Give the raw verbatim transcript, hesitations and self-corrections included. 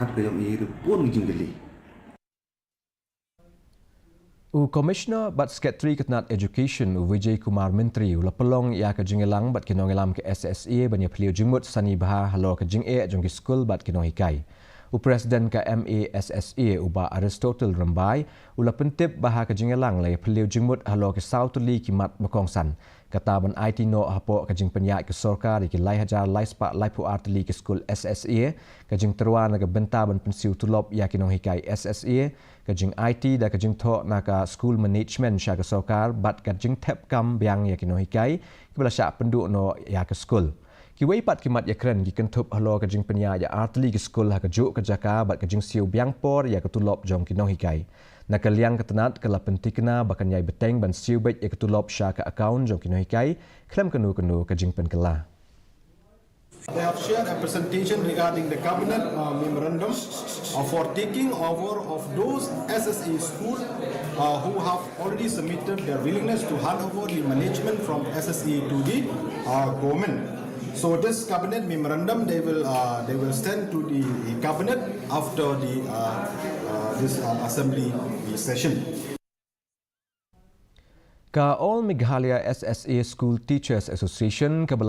Ar ka jong i ruh bun ki jingkylli. U Commissioner bad Secretary ka tnat Education, u Vijay Kumar Mintri, u la pynlong ïa ka jingïalang bad ki nongïalam ka S S A ban ïa phylliew jingmut sani bha halor ka jingeh jong ki skul bad ki nonghikai. U President ka M A S S A, u Bah Aristotle Rymbai, u la pyntip ba ha ka jingïalang la ïa phylliew jingmut halor ki saw tylli ki mat ba kongsan. Kata ban aiti noh hapoh ka jingpynïaid ka sorkar ïa ki lai hajar lai spah laiphew ar tylli ki skul S S A, ka jingtyrwa na ka bynta ban pynsiew tulop ïa ki nonghikai S S A, ka jingaiti da ka jingthoh na ka school management sha ka sorkar bad ka jingthep kam biang ïa ki nonghikai kiba la shah pynduh noh ïa ka skul. Kiwei pat ki mat ïakren ki kynthup halor ka jingpynïaid ïa ar tylli ki skul ha kajuh ka jaka bad ka jingsiew biang por ïa ka tulop jong ki nonghikai. Na ka liang ka tnat ka la pynthikna ba kan ïai bteng ban siew beit ïa ka tulop sha ka account jong ki nonghikai khlem kano kano ka jingpynkylla. They have shared a presentation regarding the cabinet uh, memorandum uh, for taking over of those S S A schools uh, who have already submitted their willingness to hand over the management from S S A to the uh, government. So this cabinet memorandum they will uh, they will send to the cabinet after the uh, uh, this uh, assembly session. Ka All Meghalaya S S A School Teachers Association kaba